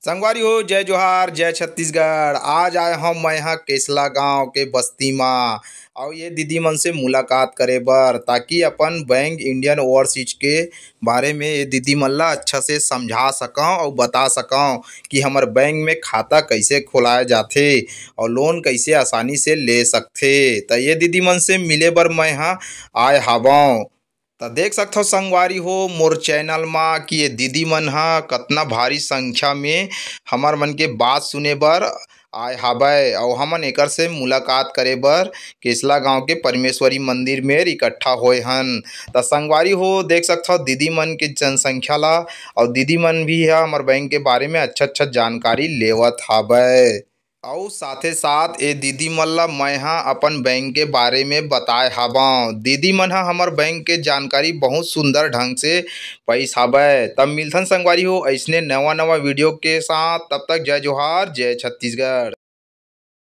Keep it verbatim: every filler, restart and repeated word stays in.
संगवारी हो, जय जोहार, जय छत्तीसगढ़। आज आए हौं मैं हा केसला गांव के बस्ती मा, अउ ये दीदी मन से मुलाकात करे बर, ताकि अपन बैंक इंडियन ओवरसीज के बारे में ये दीदी मन ला अच्छा से समझा सकौं अउ बता सकौं कि हमर बैंक में खाता कइसे खोलाए जाथे अउ लोन कइसे आसानी से ले सकथे। त ये दीदी मन से मिले बर मैं हा आए हावौं। त देख सकथव संगवारी हो मोर चैनल मा कि ये दीदी मन ह कतना भारी संख्या में हमर मन के बात सुने बर आए हावय, अउ हमन एकर से मुलाकात करे बर केसला गांव के परमेश्वरी मंदिर में इकट्ठा होए हन। त संगवारी हो देख सकथव दीदी मन के जनसंख्या ला, अउ दीदी मन भी ह हमर बैंक के बारे में अच्छा-अच्छा जानकारी लेवत हावय। अउ साथे साथ ए दीदी मन ला मैं हा अपन बैंक के बारे में बताए हावंव। दीदी मन हा हमर बैंक के जानकारी बहुत सुंदर ढंग से पइस हावय। तब मिलथन संगवारी हो अइसने नवा नवा वीडियो के साथ। तब तक जय जोहार, जय छत्तीसगढ़।